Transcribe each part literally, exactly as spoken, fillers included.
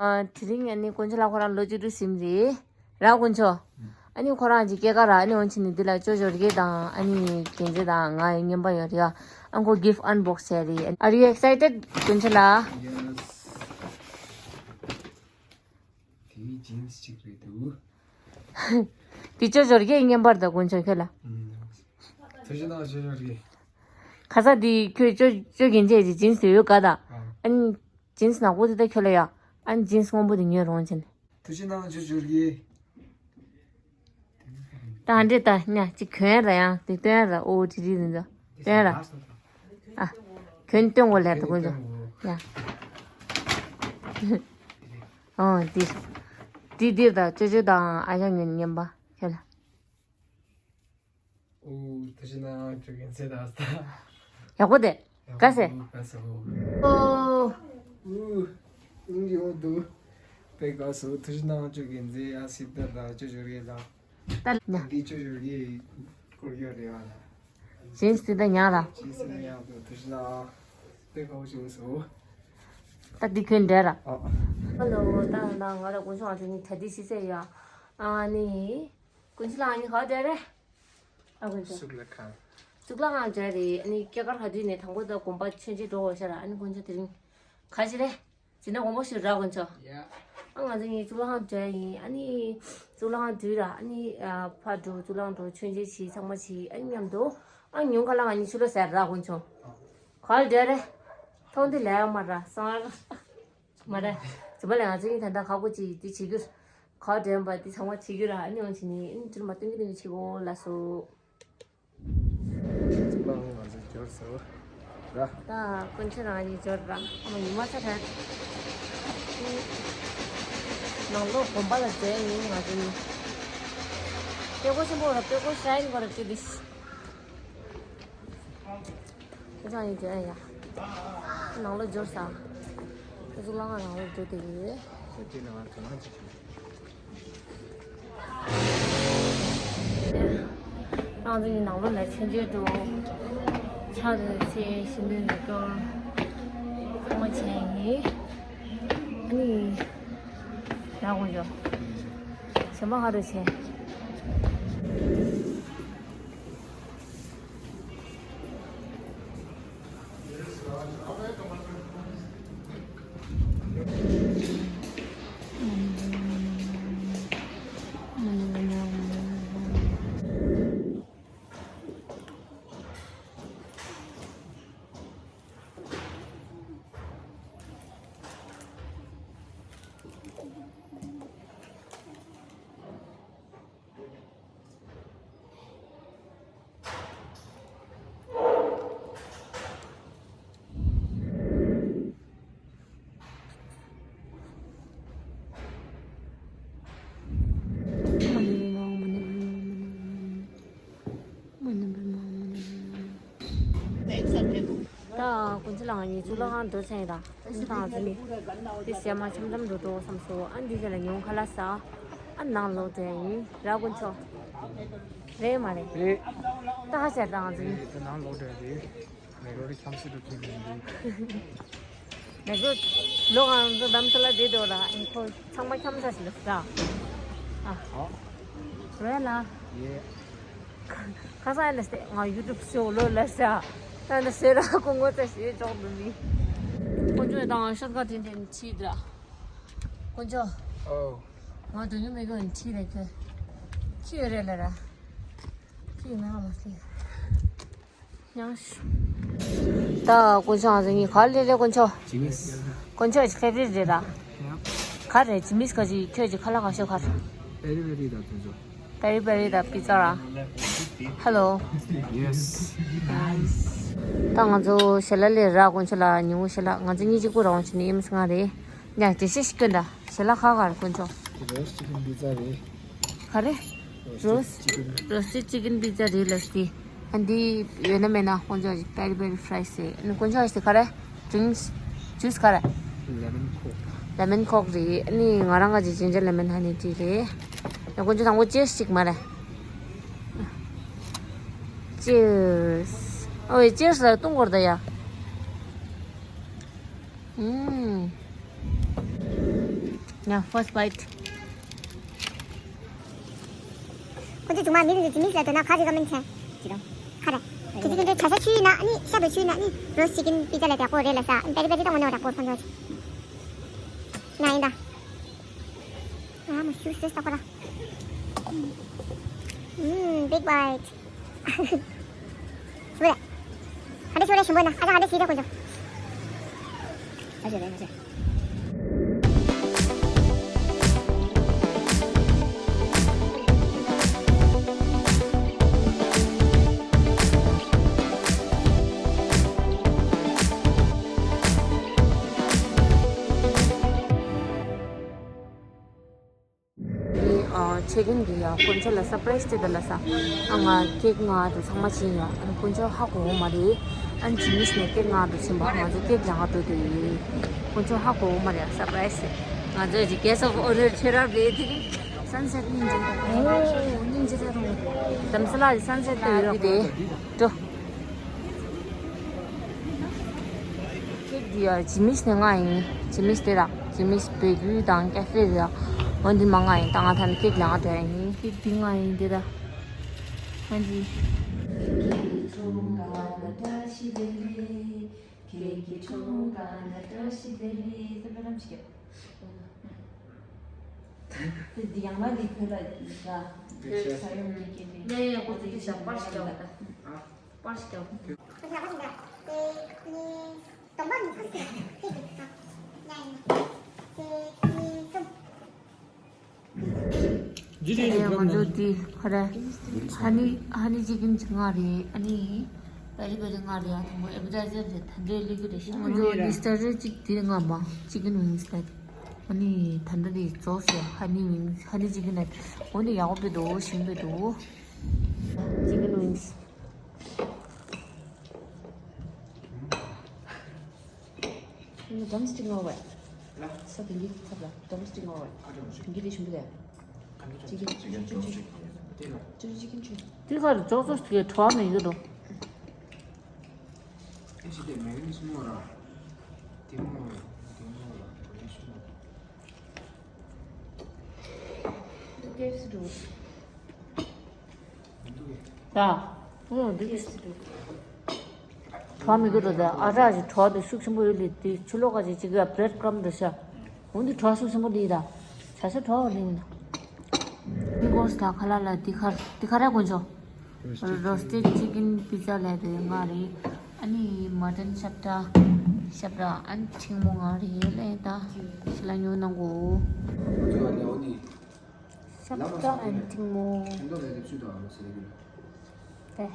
ཨ། དེ་རིང་ཨ་ནི་དཀོན་མཆོག་ལགས་ཁོ་རང་ལོ་བཅུ་དྲུག་ཟིན་རེད། ར་དཀོན་མཆོག་ཨ་ནི་ཁོ་རང་གི་སྐྱེས་སྐར་ར། ཨ་ནི་འོན་ཆེ་ནི་འདི་ལ་ཅོ་ཅོ་རི་དང་ཨ་ནི་རྒྱན་ཆ་དང་ང་ཡི་རྔན་པ་ཡོད་རེད་ཡ། ཨ་ཁོ་gift unbox བྱས་རེད། Are you excited དཀོན་མཆོག་ལགས། Yes. དེ་ཇིན་སི་གཅིག་རེད་འདུག་འདི་ཅོ་ཅོ་རི་རྔན་པ་རེད་ད་དཀོན་མཆོག་ཁྱོད་ལ། ཐུགས་རྗེ་གནང་ཅོ་ཅོ་རི། ཁ་ས་འདི་ཁྱོད་ཅོ་ཅོ་རྒྱན་ཆ་ཡི་ཇིན་སི་ཡོད་ག་ད། ཨ་ནི་ཇིན་སི་ནག་པོ་འདི་ད་ཁྱོད་ལ་ཡ། ཨ་ནི་ཇིན་སི་སྔོན་པོ་འདི་ཉོས་རོགས་བྱས་ནས། ཐུགས་རྗེ་གནང་ཅོ་ཅོ་རི། ད་འདྲེ་ད་ཉ་ཅིག་གྱོན་ར་ཡང་དེ་སྟོན་ར། ཨོ་དྲི་རི་འདི་ཚོ་སྟོན་ར། ཨ། གྱོན་སྟོན་གོ་ལེར་དུ་དཀོན་མཆོག་ཡ། ཨོ་འདི། འདི་འདིར་ད་ཅོ་ཅོ་དང་ཨ་ཞང་ངོས་ནས་རྔན་པ་ཁྱོད་ལ། ཨོ། ཐུགས་རྗེ་གནང་ཅོ་རྒྱན་ཆ་ད་ས། ཡག་པོ་དེ། དགའ་སེ། དགའ་སེ། ཨོ། ཨུ། ཨུ་ཡོ་དུ། དཔེ་དགའ་སོ། ཐུགས་རྗེ་གནང་ཅོ་རྒྱན་ཆ་ཡ་སི་ད་ད་ཅོ་ཅོ་རི་ལ། ད་ཉ། འདི་ཅོ་ཅོ་རི་སྐོར་ཡོད་རེད་བ་ལ། ཇིན་སི་དེ་ད་ཉག་ར། ཇིན་སི་ད་ཉག་དུ། ཐུགས་རྗེ་གནང་། དཔེ་དགའ་བོ་བྱུང་སོ། ད་འདི་གྱོན་འདྲ་ར། ཨ། ཧ་ལོ། ད་ད་ང་ར་དཀོན་མཆོག་ཨ་ཅོ་ནི་ད་འདི་ཤི་ཟེར་ཡ། ཨ་ནི། དཀོན་མཆོག་ལགས་ཨ་ནི་ག་བ་འདྲ་རེད། ཨ་དཀོན་མཆོག་གཙུག་ལག་ཁང་། གཙུག་ལག་ཁང་འདྲ་རེད། ཨ་ནི་སྐྱེས་སྐར་ག་དུས་ནས་དང་པོ་ད་དགོན་པ་མཆོད་མཇལ་འགྲོ་དགོས་ཤག་ར། ཨ་ནི་དཀོན་མཆོག་དེ་རིང་ག་ཅི་རེད། ཇི་ནས་དགོངས་པ་ཞུ་ར་དཀོན་མཆོག་ཡ། ཨ་ང་ཚོ་གཉིས་གཙུག་ལག་ཁང་འགྲོ་ཡ་ཡིན། ཨ་ནི་གཙུག་ལག་ཁང་འགྲོ་ར། ཨ་ནི་ཨ་ཕར་འགྲོ། གཙུག་ལག་ཁང་འགྲོ། མཆོད་མཇལ་བྱེད། ཚང་མ་བྱེད། ཨ་ནི་མཉམ་དུ་ཨ་ཉིན་ཁ་ལ་ང་གཉིས་ཆུ་ལོག་ཟ་ར་དཀོན་མཆོག་ག་བ་འདྲ་རེད། མཐོང་དུས་ལས་ཡ་མ་ར་སང་ར། མ་རེད། རྗེས་མ་ལ་ང་ཚོ་གཉིས་ད་ལྟ་ཁག་པོ་ཅིག་འདི་བྱེད་རྒྱུ། ག་བ་འདྲ་ཡིན་པ་འདི་ཚང་མ་བྱེད་རྒྱུ་ར། ཨ་ནི་འོང་བྱས་ནས་ཨ་ནི་དུས་མ་སྟོན་གྱི་དེ་ནི་བྱེད་དགོས་ལ་སོ། གཙུག་ལག་ཁང་ང་ཚོ་འབྱོར་སོང་ར། ད་དཀོན་མཆོག་རང་གཉིས་འབྱོར་ར། ཨ་མ་ཉི་མ་ཚ་ཐལ། ནང་ལོགས་དགོན་པ་ལ་འཛུལ་ཡིན་ང་ཚོ་གཉིས། དཔེ་ཀོ་ཆེན་པོ་ར། དཔེ་ཀོ་ཤ་ཡིན་གོ་ར་ཅི་དིས། ཁོ་ཚང་ཡིན་འཇོན་ཡ། ནང་ལོགས་འབྱོར་ས། ཁོ་ཚོ་ལ་ང་ནང་ལོགས་འགྲོ་དེ་ཡོད། ཁྱེད་ཀྱིས་ང་དོ་སྣང་བྱེད་ཤོག་ང་ཚོ་ཡིན་ནང་ལོགས་ལ་ཆུ་འཇལ་འགྲོ། ཆ་རེ་ཚེ་ཤིང་འདུས་ནས་ཀྱང་ཁོང་བྱས་ཡིན། ཨ་ནི། ཡག་པོ་འཇོ། བྱེ་མ་ཧ་རུ་བྱས། ད་དཀོན་མཆོག་ལགས་ང་གཉིས་གཙུག་ལག་ཁང་འགྲོ་ཚར་ཡིན་ད། ཨ་ནི་ད་ང་ཚོ་ནི་དེ་ཟས་མ་འཆམ་འཆམ་འགྲོ་འགྲོ་བསམ་སོང་། ཨ་ནི་འདི་རྗེས་ལ་ཉིན་མོ་ཁ་ལག་ཟ། ཨ་ནང་ལོག་འགྲོ་ཡ་ཡིན་ར་དཀོན་མཆོག་རེད་མ་རེད། རེད། ད་ཧ་ཤར་ད་ང་ཚོ་ནི། རེད། ད་ནང་ལོག་འགྲོ་ཡ་རེད། མེག་རོ་རི་འཁྱམ་སེ་འགྲོ་གི་མིན་འདུག་མེག་རོ་ལོ་གང་ཚོ་འདམ་ས་ལ་བསྡད་འདུག་ར། ཨ་ནི་ཁོ་ཚང་མ་འཁྱམ་ས་ཞིག་ལ་ཟ། ཨ། ཨོ། རེད་ལ། ཡེ། ཁ་སང་ལ་སྟེ་ང་ཡུ་ཊུབ་ཤོ་ལོ་ལ་ས། ད་ནི་སེ་ར་ཀོ་ངོ་ཚ་ཞེས་འཇོག་འདུག་མི། དཀོན་མཆོག་དང་ཤོག་ཁ་དྲན་དྲན་ཁྱི་འདྲ། དཀོན་མཆོག་ཨོ། ང་དུ་ཡུ་མེ་གོ་ཁྱི་རེད་ཁྱི། ཁྱི་ཡོད་རེད་ལ་ར། ཁྱི་ཡོད་མེད་ཧ་མ་སི། ཡང་ཤུ། ད་དཀོན་མཆོག་ང་ཚོ་གཉིས་ག་ལེ་རེད་དཀོན་མཆོག་ཇི་མིས། དཀོན་མཆོག་གི་ཕེ་བ་རིཊ་རེད་ར། ཡ། ག་རེད་ཇི་མིས་ག་ཅི་ཁྱོད་ཀྱི་ཁ་ལག་ག་ཤོད་ག་རེད། པེ་རི་པེ་རི་དང་དེ་ཚོ། པེ་རི་པེ་རི་དང་པི་ཛ་ར། ཧེ་ལོ། ཡེ་སི། ད་ང་ཚོ་ཞལ་ལག་ལས་ར་དཀོན་མཆོག་ལ་ཉིན་མོ་ཞལ་ལག་ང་ཚོ་གཉིས་གཅིག་པུ་རང་བྱས་ནས་ཨེམ་སི་ང་རེད། ཡ་དེ་ཤེས་ཤིག་སྐྱོན་ད་ཞལ་ལག་ཁ་ག་རེད་དཀོན་མཆོག་རོ་སི་ཊི་ཅི་ཀེན་པི་ཛ་རེད། ག་རེ། རོ་སི་ཊི་ཅི་ཀེན། རོ་སི་ཊི་ཅི་ཀེན་པི་ཛ་རེད་ལབ་སྟེ། ཨ་འདི་ཡོད་ན་མེད་ན་དཀོན་མཆོག་གི་པེ་རི་པེ་རི་ཕ་རའི་སི་རེད། ཨ་ནི་དཀོན་མཆོག་གི་དེ་ག་རེ། ཌི་རིང་སི། ཇུས་ག་རེ། ལེ་མོན་ཁོག་ལེ་མོན་ཁོག་རེད། ཨ་ནི་ང་རང་ག་ཅིག་ཇིན་ཇར་ལེ་མོན་ཧ་ནི་ཊི་རེད། ཡ་དཀོན་མཆོག་དང་པོ་ཅི་ཡར་སི་ཅིག་མ་རེད། ཅི་ཡར་སི། ཨོ་ཡ་ཅི་ཡར་སི་ལ་བཏུང་དགོས་རེད་ད་ཡ། ཨུམ། Yeah, first bite. ཁོ་ཚོ་ཚང་མ་མི་རེ་རེ་ཇི་མིས་ལ་འདོད་ན་ག་རེ་རེ་ཀོ་མེན་ཊི་བྱས། ཇི་ལྟར། ག་རེ། གལ་སྲིད་ཁྱེད་ཚོ་བྱ་ཤ་མཆོད་ཡོད་ན་ཨ་ནི་ཤ་དང་མཆོད་ཡོད་ན་ཨ་ནི་རོ་སི་ཊི་ཅི་ཀིན་པི་ཛ་ལ་ཡག་པོ་རེད་ལབ་ས། ཨ་ནི་པེ་རི་པེ་རི་དང་འོ་ན་ཡག་པོ་ཁོ་ཚོ། ང་ཡིན་ད། ང་མ་ཤུ་སེ་ས་ཁོ་ར། ཨུམ། Big bite. ཞིམ་པོ་རེད། ཧ་ལས་ཞིམ་པོ་རེད། ཞིམ་པོ་ན་ཨ་ཅག་ཧ་ལས་ཞིམ་རེད་ཁོ་ཚོ། ཨ་ཅག་རེད་ཨ་ཅག་ཨ། ཆེ་གིན་གི་ཡ་དཀོན་མཆོག་ལ་སར་པ་རའི་སི་ཅིག་དང་ལ་ས། ཨ་ང་ཀེག་མངགས་འདུག་ཚང་མ་ཕྱིན་ཡ། ཨ་ནི་དཀོན་མཆོག་ཧ་གོ་བོ་མ་རེད། ཨ་ནི་ཇི་མིས་ནས་ཀེག་མངགས་འདུག་ཕྱིན་པ། ང་ཚོ་ཀེག་ལེན་ག་འགྲོ་འདུག་ཡིན། དཀོན་མཆོག་ཧ་གོ་བོ་མ་རེད། སར་པ་རའི་སི། ང་ཚོ་ཅིག་གེ་སི་ཊི་ཨོཕ་ཨོ་ནར་ཆེ་རབ་རེད་དེ། སན་སེ་ཊི་སྙིང་རྗེ། ཨོ་སྙིང་རྗེ་རེད། རྡ་རམ་ས་ལ་གི་སན་སེ་ཊི་ལྟ་ཡོད་དེ། འགྲོ། ཀེག་འདི་ཡ་ཇི་མིས་ནས་མངགས་ཡིན། ཇི་མིས་དེ་དང་ཇི་མིས་བལ་འགུལ་དང་ཀེ་ཧྥེ་རེད། འོ་འདི་མ་མངགས་ཡིན། ད་ང་ད་ནི་ཀེག་ལེན་ག་འགྲོ་ཡ་ཡིན། ཀེག་འདི་མངགས་ཡིན་དེ་ད། ཨ་ནི། འདི་ཡང་ན་འདི་བོད་ལ་འདི་ས་ཡོམ་གྱི་སྐད་རེད། ནས་ཁོ་ཚོ་འདི་ཞག་པར་ཞིག་རྒྱག་པར་ཞིག་རྒྱག་ང་ཚོ་འདི་ག་རེ། ཧ་ནི་ཧ་ནི་ཅི་ཀིན་ཅིག་མངགས་རེད། ཨ་ནི་པེ་རི་པེ་རི་མངགས་རེད། ཡང་དང་པོ་ཨེ་པི་ཊའི་ཟར་རེད། ད་འདྲའི་སླེབས་ཀྱི་རེད་ཤག་ང་ཚོ་ལི་སི་ཊར་ཅིག་དེ་མངགས་པ་ཅི་ཀིན་ཝིང་སི་ད། ཨ་ནི་ད་འདྲ་དེ་རྫོགས་སོང་། ཧ་ནི་ཝིང་སི། ཧ་ནི་ཅི་ཀིན་ད། འོ་ནི་ཡག་པོ་འདུག་ཞིམ་པོ་འདུག་ཅི་ཀིན་ཝིང་སི། ཌམ་སི་ཊིག་ངོ་བས། ལ། ས་དེ་གི་ཐབ་ལ་ཌམ་སི་ཊིག་ངོ་བས། ཨ་ཌམ་སི་ཊིག་དེ་གི་དེ་ཞིམ་པོ་རེད། ཅི་ཀིན་ཅི་ཀིན་ཅི་ཀིན་ཅི་ཀིན་ཅི་ཀིན་ཅི་ཀིན་ཅི་ཀིན་ཅི། དེ་གར་འཇོག་ཚོ་དེ་གྲོགས་མེད་གི་འདུག་ཨེ་ཅི་དེ་མེ་ཡོ་ནེས་མོ་ར། དེ་མོ་ར། དེ་མོ་ར། དེ་མོ་ར། ད། ཨོ་འདི་གི་གྲོགས་མི་དགོས་འགྲོ། ད་ཨ་ཅག་གི་གྲོགས་དེ་ཤུགས་ཆེན་པོ་ཡོད་ལེ། དེ་ཆུ་ལོག་ག་ཅིག་ཅིག་ག་བྷི་རེཌ་ཀྲམ་འདྲ་ཤ། འོ་འདི་གྲོགས་ཤུགས་ཆེན་པོ་ལེ་ད། བྱ་ཤ་གྲོགས་ལེ་ཡིན་ན། ནི་གོང་སི་ད་ཁ་ལ་ལ་འདི་ག་རེ་འདི་ག་རེ་དཀོན་མཆོག་རོ་སི་ཊེཌ་ཅི་ཀིན་པི་ཛ་ལབ་དེ་མངགས་རེད། ཨ་ནི་མ་ཊན་ཤབ་ཏ། ཤབ་ཏ་ཨ་ནི་ཕྲེང་མོ་མངགས་རེད་ལེ། ད་ཤི་ལ་ཉོ་གནང་གོ། ཤབ་ཏ་ཨན་ཐིང་མོ། དེ།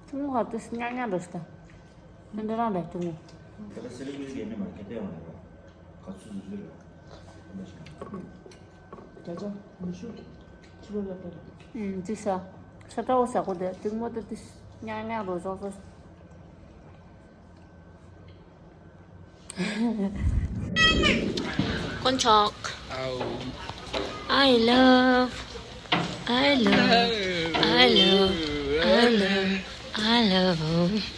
ཐུང་ངུ་ཧ་ཏུ་སི་ཉག་ཉག་འགྲོ་སྟ། ཨན་འདྲ་རང་ལས་ཐུང་ངུ། ཨུམ། ཅི་ས། ཤ་ཏྲ་བོ་ཟ་གོ་དེ་ཐུང་མོ་ཏུ་ཏི་ཉག་ཉག་འགྲོ་ཟོག་ཟོག་དཀོན་མཆོག I love, I love, I love, I love, I love.